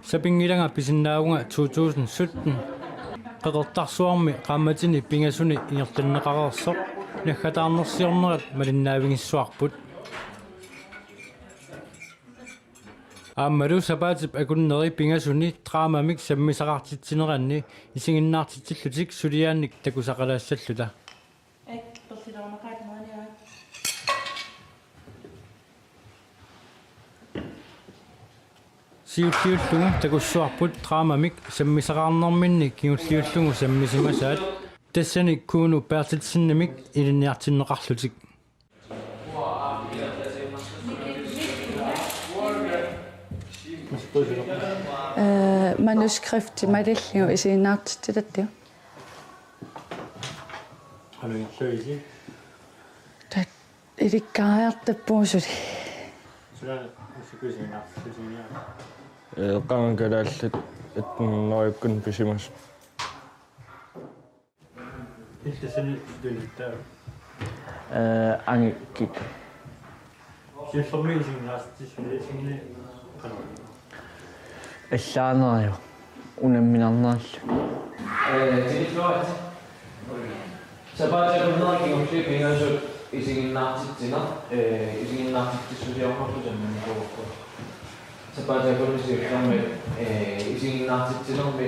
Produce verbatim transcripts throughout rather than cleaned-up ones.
Sapinngilanga pisinnaavunga to tusind sytten. Qeqertarsuarmi qaammatini pingasuni ingerlanneqareersoq naggataarnersiornerat malinnaavigissuarput. Aammalu sapaatip akunneri pingasuni dramamik sammisaqartitsineranni isiginnaartitsillutik suliaannik takusaqalaassalluta. Siulliullugu takussuarput dramamik sammisaqarnerminni kingulliullugu sammisimasaat, tassani Kuno Berthelsenimik ilinniartinneqarlutik. Eh, manuskripti malillugu isiginnaartitsilattigu. Tat ilikkariartappugut suli. Eh, qanga kalaallit attenhundredekkut pisimasut. Iltassani tunittaa. Eh, angikkit. Siullermik isiginnaartitsissusiat qanoq? Allaaneriu. Unamminarnerlu. Eh, tikilluaritsi. Sapaatip akunneri kingulliit pingasut isiginnaartitsineq, eh, isiginnaartitsissusiornerlu samminikuugakku. Sapaatip akunni siullermi, eh, isiginnaartitsinermi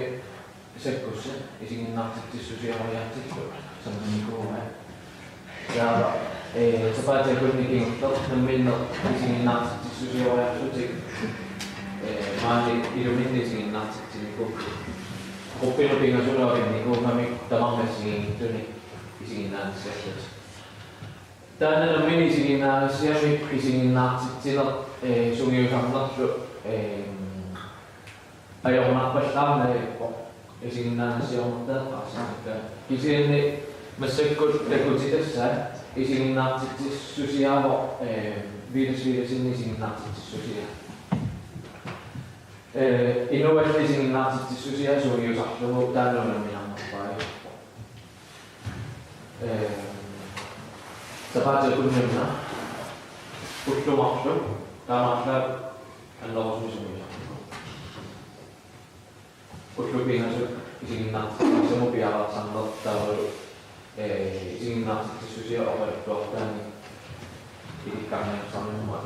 sakkussat isiginnaartitsissusioriartillu samminikuuai. Taava, eh, sapaatip akunni kingulleq namminneq isiginnaartitsissusioriarlutik, eh, maani iluminni isiginnaartitsinikuupput. Gruppinut pingasunut akinnikuugamik tamarmik assigiinngitsunik isiginnaanissarlutik. Taanna nammineq isiginnaarissiamik isiginnaartitsineq, eh, sungiusarnerlu, eh, ajornarpallaarneq isiginnaarissiornertaa eqqarsartakka. Kisianni massakkut takutitassaat isiginnaartitsissusiaavoq, eh, Villads Villadsenip isiginnaartitsissusia. Eh, inualli isiginnaartitsissusia sungiusarlugu taanna unamminarnerpaajuppoq. Eh, sapaatip akunnerani ullut marluk taamaallaat annerusumik sungiusarlugu. Ullut pingasut isiginnaartitsissamut piareersarneq taavalu, eh, isiginnaartitsissusia oqaluttuartaani ilikkarniarsarnermut.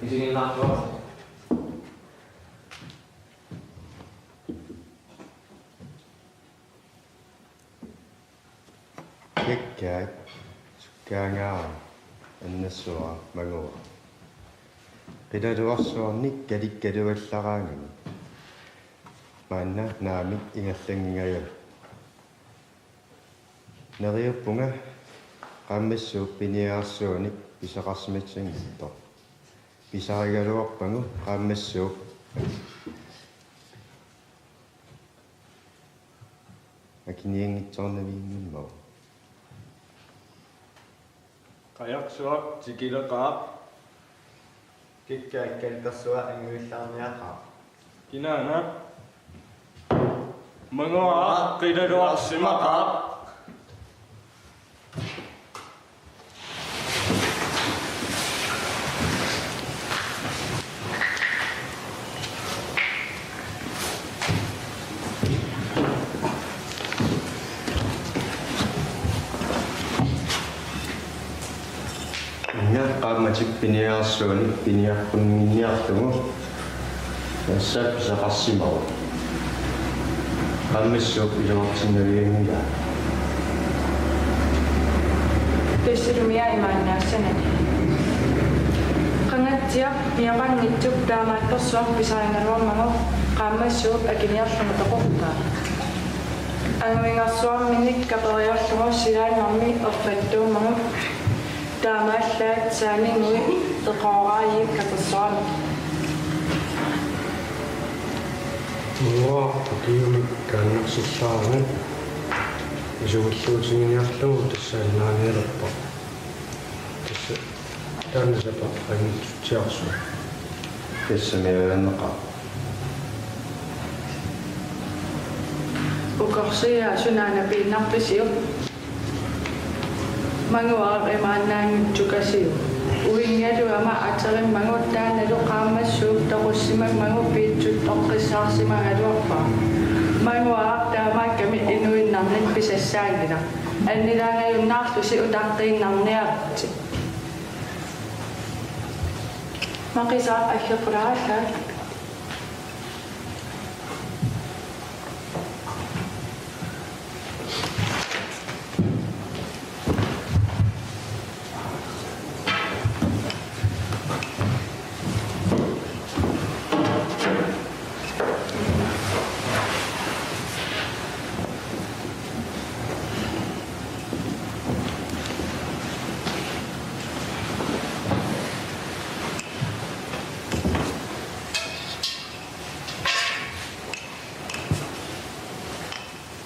Isiginnaartuaarsi. Kikkaat sukkaangaarami annassuara Mangua. Qilalugarsuarnik kalikkaluallaraangami maanna naamik ingerlanngingajak. Neriuppunga qaammassuup piniagarsuunik pisaqarsimassanngitsoq. Pisarigaluarpagu qaammassuup akinianngitsoornavianngimmagu. Qajarsuaq tikileqaaq. Kikkaat kalpersuaq anguillaarniaqaaq. Kinaana? Mangua qilalugarsimaqaaq. Inga qaammatit piniagarsuunik piniaqqunnginniarlugu tassa pisaqarsimavoq. Qaammassuup iluartinnavianngilaa. Tassalu umiaq imaannaassanani. Qangatsiaq niaqanngitsup taamaattorsuaq pisarigaluarmagu qaammassuup akiniarlugu toqortaa. Anguigarsuarminnik kaperiarlugu silaannarmi erfattuummagu taamaallaat saaninnguit eqooraajiit kapersuarmi. Mangua ukiumik kaannarsillaarami isumilluutiginiarlugu tassa annaanialerpoq. Tassa taanna sapaat anngitsutsiarsuaq. Tassami ajuganeqaaq. Ukorsiaa sunaana piinnarpisiuk? Manguaq imaannaanngitsukasiuk? Uingalu aamma aterimmagu taannalu qaammassuup toqussimammagu piitsut toqqissaarsimagaluarpara. Manguaraq taamaakkami inuinnarnik pisassaanngilaq. Annilaangajunnaarlusi utaqqiinnarniaritsi. Maqisaq aggerpulaarallat.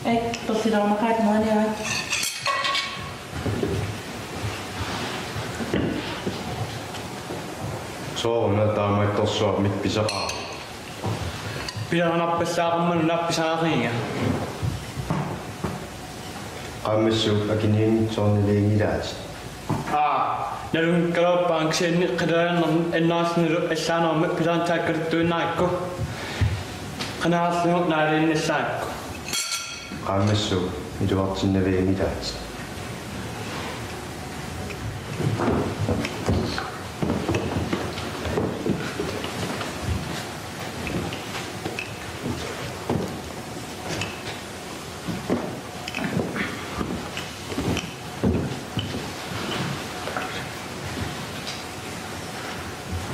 Ej, persilermaqaat maaniaat. Sooruna taamaattorsuarmik pisaqaaq? Piareerpallaaqimmat una pisariga. Qaammassuup akinianngitsoornavianngilaatit. Aa, nalunngikkaluarpara kisianni qilanaarnermut annaarsinilu allaanermut pilaantaakkaluttuinnarakku. Qanarlugu naaliinnassagakku. Qaammassuup iluartinnavianngilaatit.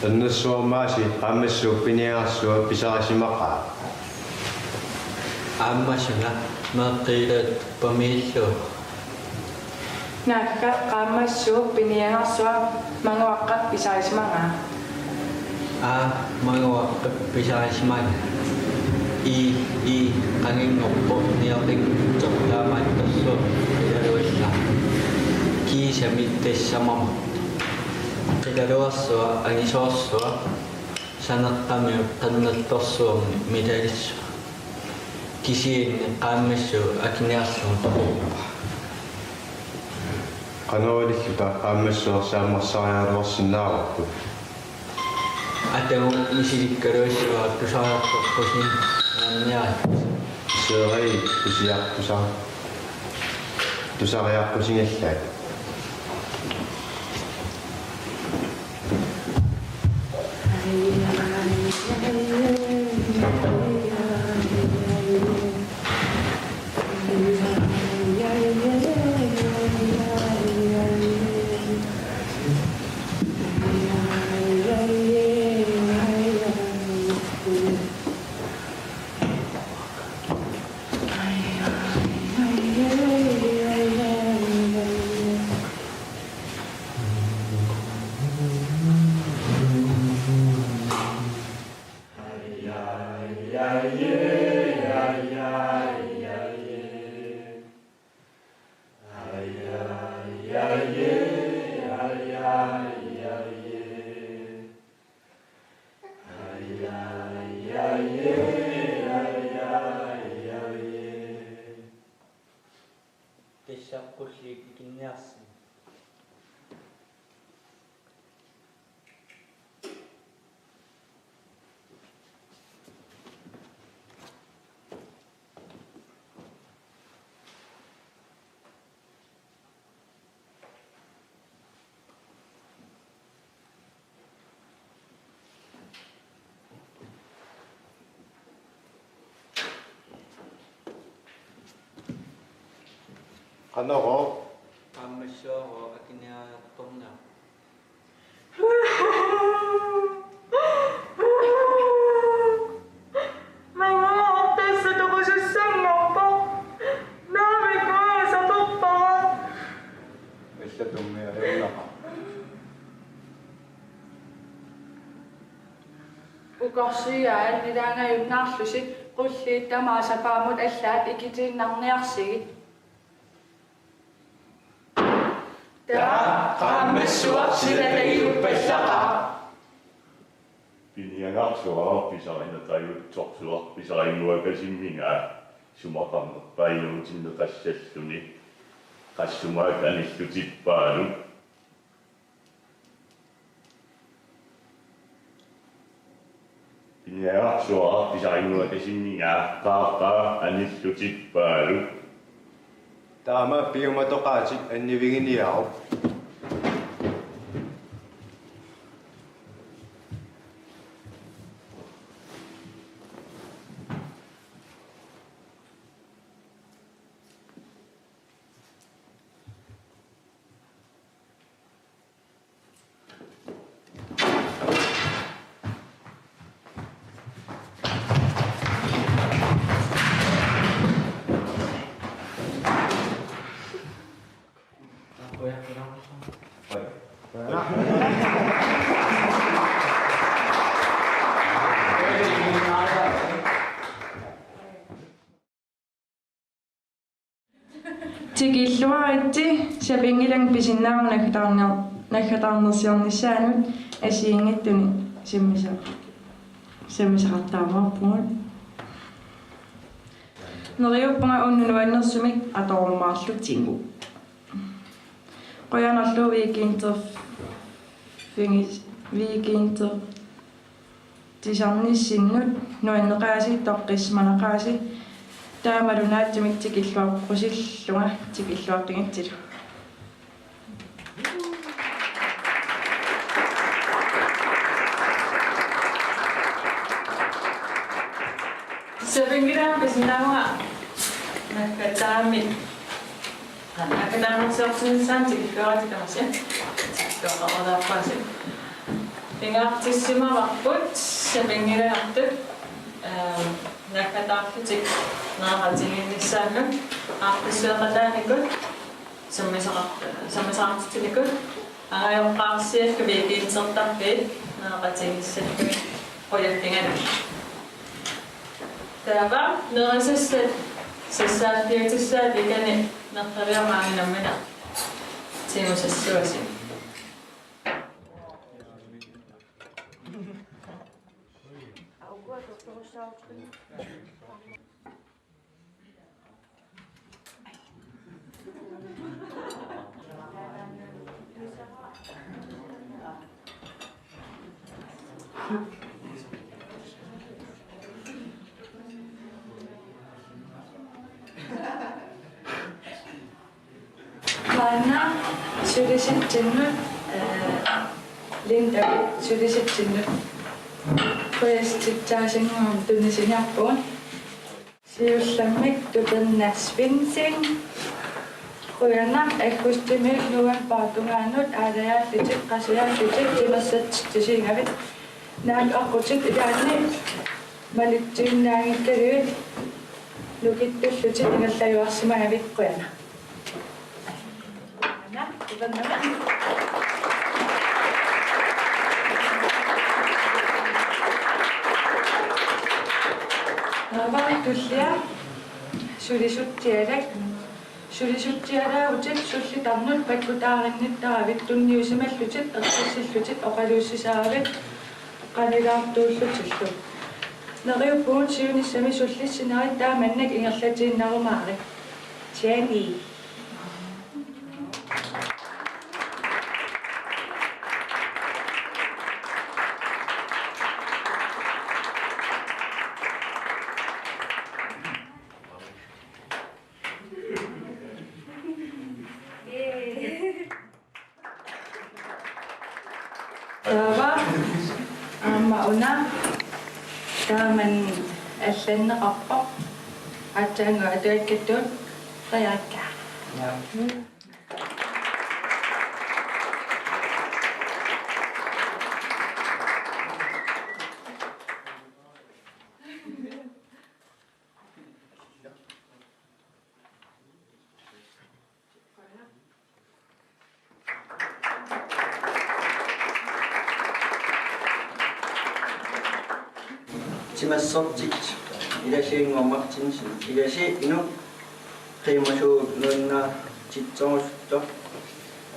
Taannassooq maasi qaammassuup piniagarsuaq pisarisimaqaaq. Aamma suna meeqqiilaat pamiillu. Naagga qaammassuup piniagarsuaq manguaqqap pisarisimagaa. Aa, manguaqqap pisarisimagaa. Ii, ii, qanginngorpoq niaqinngitsoq taamaattorsuaq qilaluallaaq. Kiisami tassamamut. Qilaluarsuaq angisoorsuaq saneqqamiuk qernertorsuarmik milalissuaq. Kisianni qaammassuup akiniarlugu toqorpaa. Qanoq ililluta qaammassuaq saammarsariaraluarsinnaavarput. Atagu misilikkaluassavara tusariartorpusi naanniarit. Seerai tusiartusa-, tusariarpusingallaat. Tassa qulliit ikinniarsinnaat. Qanorooq? Qaammassuarooq akiniariartornera. Manguaq tassa toqusussanngorpoq. Naamik uanga saperpara. Allatut ajornaqaaq. Ukorsiiaat annilaangajunnaarlusi, qulliit tamaasa paammut allaat ikitiinnarniarsigit. Taava qaammassuaq sila tagiuppallaqaaq. Piniagarsuaq pisarinertariutsorsuaq pisarinnguakasimmigaa sumaqarnerpaajuutinneqassalluni, qassumaak anillutippaanut. Niaarsuaq pisarinnguakasinngiaqqaarpaa anillutit Paalu. Taama piumatoqaatit anniviginiaruk. Tikilluaritsi, sapinngilagut pisinnaavunga naggataarner-, naggataarnersiornissaanut assigiinngitsunik sammiso-, sammisaqartarumaarpugut. Neriuppunga unnuk nuannersumik atorummaarlutigu. Qujanarlu weekenderfigis-, weekender- tisarnissinnut nuanneqaasi, toqqissisimanaqaasi, taamalu naatsumik tikilluaqqusillunga tikilluaqqigitsilu. Sapinngilagut pisinnaavunga naggataamik. Naggataarnersiornissaanut tikilluaritsi tamassi. Tikilluaqqusaarpaasi. Pingaartissimavarput sapinngilagartut, ehm, naggataarlutik nereqatigiinnissaannut aaqqissueqataanikut sammisaqar-, sammisaqartitsinikut angajoqqaarsiallu weekendertarfiit nereqatigiissallugit qujakkigalugu. Taava nerisassat sassaalliutissaat ikani nerrivimmi maani nammineq tigusassuasi. Maanna sulisitsinnut, eh, Linda sulisitsinnut qujassutissaasanngormat tunisiniarpugut. Siullermik Tuperna Svendsen. Qujanaq, aggustimiit novembarip tungaanut aalajaallutit, qasujaallutit timersortitsisiigavit. Naak aqqutit ilaanni malitsiinnaanngikkaluit nukittullutit ingerlajuarsimagavit, qujanaq. Taava tullia sulisutsialak. Sulisutsialaarutit sullitarnut pakkutaarinnittaravit, tunniusimallutit, ersersillutit oqaluussisaaravit qanilaartuullutillu. Neriuppugut siunissami sullissinerit, taamannak ingerlatiinnarumaarit. Jenny. Taava aamma una taamannak allanneqarpoq, aatsaannguaq atuakkattut Frederikke. Ja. Timersortitsinni Ilasi Ingaard Martinsen, Ilasi Inuk, qiimasuup nuannaartitserusuttoq,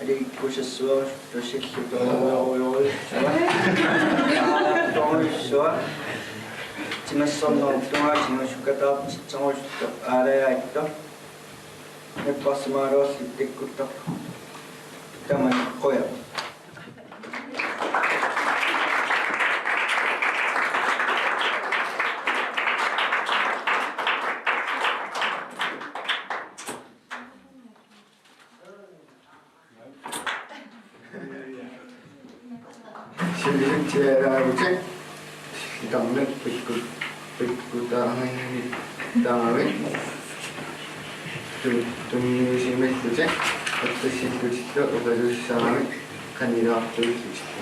aliikkusersuerusuttoq, sillutorujorujorujussuaq, torujussuaq, timersornerup tungaatigut sukkataartitserusuttoq, aalajaattoq, napparsimagaluarluta takkuttarpoq. Tamanna qujanaq. Sivisutigilaarlutik, sitarnak pikkut-, pikkutaarnittaramik. Tu-, tunniusimallutik, attassillutillu oqalussaamik qanilaartuillutillu.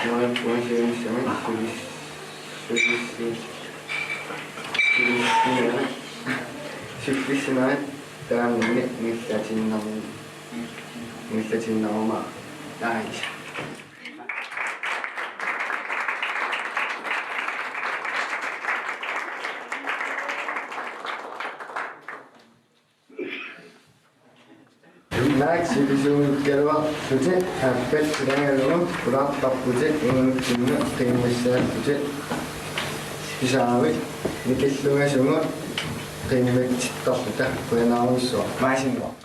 Neriuppunga siunissami sulis-, sulissi-, sulissinera-, sulissinerit taamannak ingerlatinneru-, ingerlatinnerumaarput. Taamaattoq. Naak sivisuumikkaluarlutit aappat ilagalugu pulaartarputit, uagutsinnut qiimmassaallutit pisaaruit nikallugasugut qiimmatsittarluta. Qujanarujussuaq. Maasinnguaq.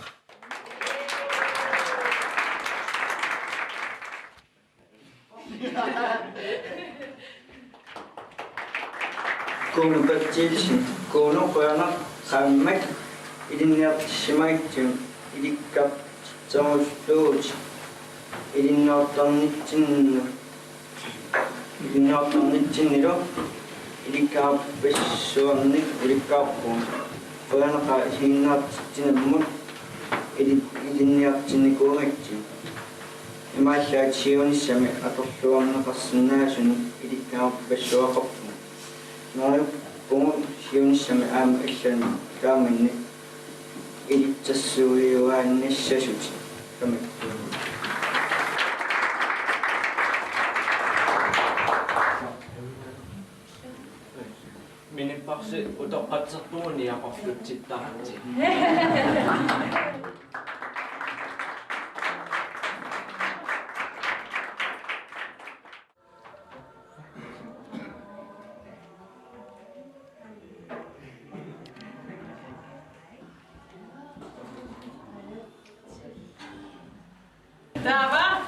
Kuno Berthelsen, Kuno, qujanaq qaammat ilinniartissimagitsigit. Ilikkartitserulluuvutit ilinniartarnitsinni-, ilinniartarnitsinnilu ilikkarpassuarnik ulikkaarpugut. Qujanaq isiginnaartitsinermut ili-, ilinniartinnikuugatsigit. Imaallaat siunissami atorluarneqarsinnaasunik ilikkarpassuaqarpugut. Neriuppunga siunissami aamma allanut taamannak ilitsersuiuaannassasutit. Tamakku. Minipparsi utoqqatserpugut niaqorlutsittaarti. Taava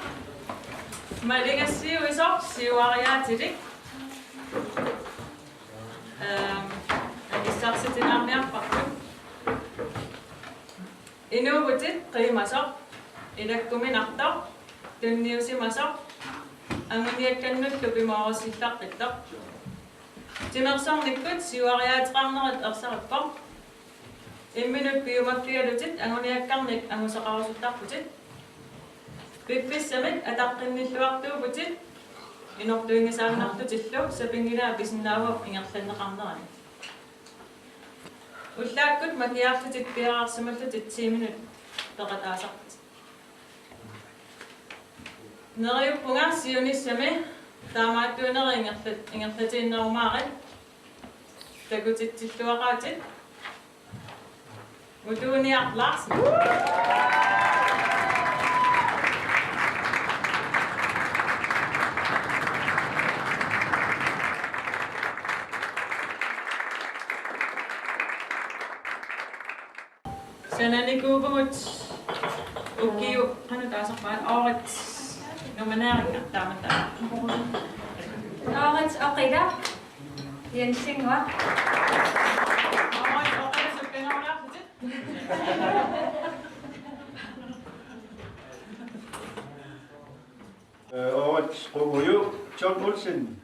malinnaasiuisoq siuariaatilik. Ehm, akissarsitinaarniarparput. Inuuvutit qiimasoq, ilakkuminartoq, tunniusimasoq, anguniakkannullu pimoorussillaqqittoq. Timersornikkut siuariaateqarnerit ersarippoq. Imminut piumaffigalutit anguniakkannik angusaqarusuttarputit. Piffissamik ataqqinnilluartuuvutit inortuinngisaannarlutillu sapinngilaat pisinnaavoq ingerlanneqarnerani. Ullaakkut makiaarlutit piareersimallutit ti minut peqataasarputit. Neriuppunga siunissami taamaattuunerit ingerlat-, ingerlatiinnerumaarit takutitsilluaqaatit. Utuuniaq Larsen. Sananikuuvugut ukiup qanoq taasarpaat, årets nomineringer taamatut. Årets oqila Jensinnguaq. Årets oqila sukkanarulaarputit. Øh, årets Romujo, John Olsen.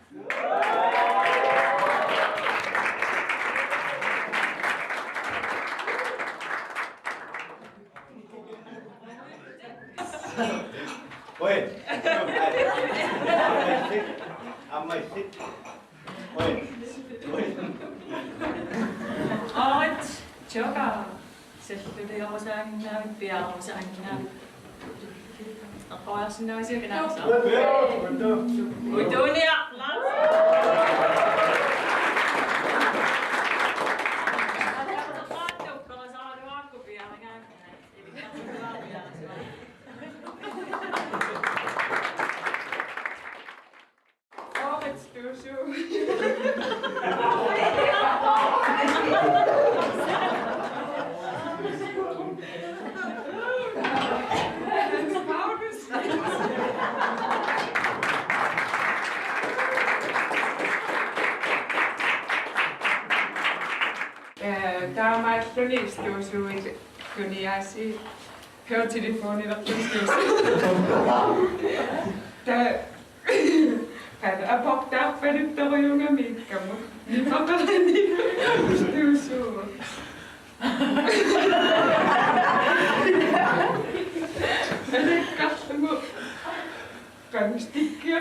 Oj. Ammaisit. Oj. Oj. Årets Joker. Salluliorusaaginnavit, piareerusaaginnavit. Eqqoriarsinnaavisiuk kinaassusaa? Utuuniaq Larsen. Årets Duusuuvi. Paulus. Øh, taamaalluni Duusuuvilu tuniaasiit høretelefoneqartut Duusuuvi. Ta- Qanoq aportaarpaluttorujugamiikkamut. Nipaqarani. Tuusuu. Alakkarlugu. Qanoq stikkia.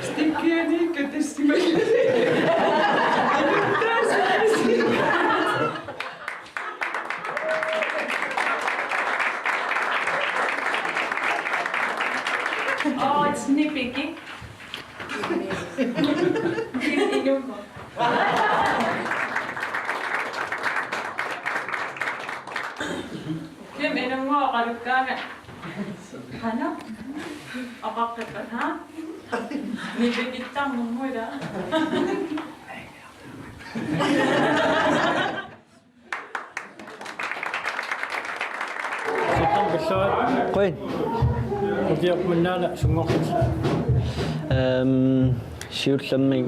Stikkiani katassimalluni. Aluttaasusi. Oh, it's nitpicking. Inumma. Kim inumma oqalukkaanga. Qanoq? Oqaqqippat, ha? Nitpickittarnermut ila. Suttam pilluat. Qujan. Ukiorput mannaana sunngorpit? Ehm, siullermik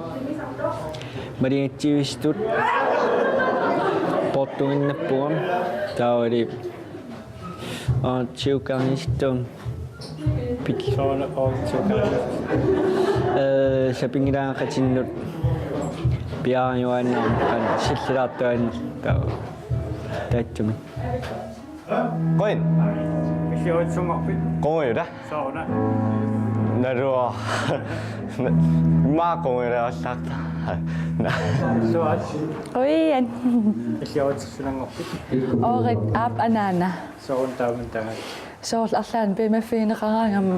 maligatsivisutut poortuginnappunga taavali oortiukaangistum. Pik. Soorlu oortiukaangistum. Eh, sapinngilaaqatinnut piareerujussuanngormat qanoq sillilaartuaannartoq. Taassuma. Qujan. Issiaritsunnguarpit? Qujan. Sooruna? Naluara. Immaqa qujanarallarta. Suat? Qujan. Issiaritsunngorpit? Oorit aap anaana. Sooruna taama taama? Soorlu arlaannik piumaffigineqaraangama,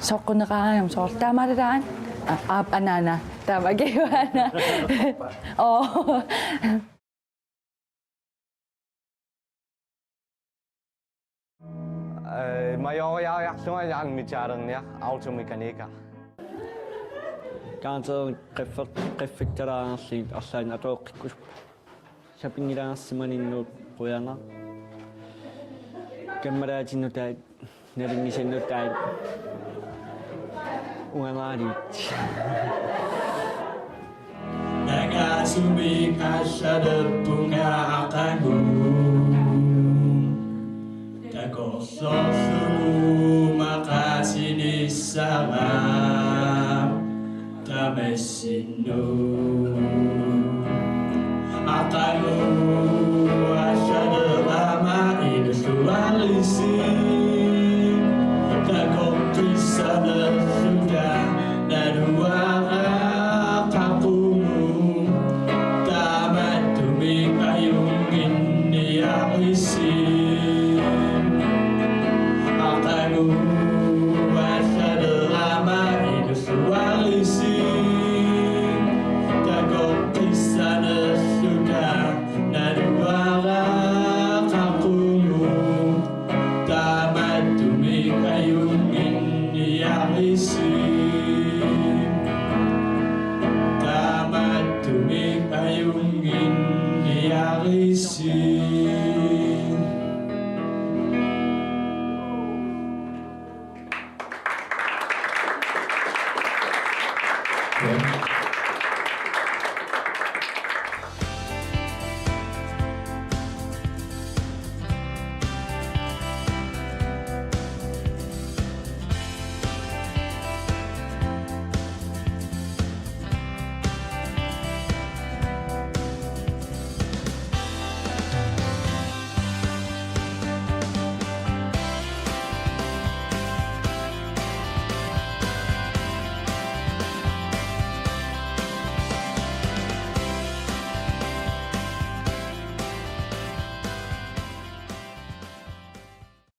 soqquneqaraangama soorlu taamaalilaaran. Aap anaana. Taama kiuaana. Oo. Eh, majoriariarlunga jaanmitaarniaq automekaniker. Kaanteerin qiffer-, qiffittalaanerli arlaannik atoqqikkusuppa. Sapinngilaarsimaninnut qujanaq. Kammalaatinnut taava nalunngisanut taava uangaaliit. Nangaasumik allalerpunga aqagu. Takorloorlugu maqaasinissara. Tamassi. Aqagu assalerama illuarisi. Takoqqissanerluta naluara qaqugu. Tamattumik ajunnginniarisi.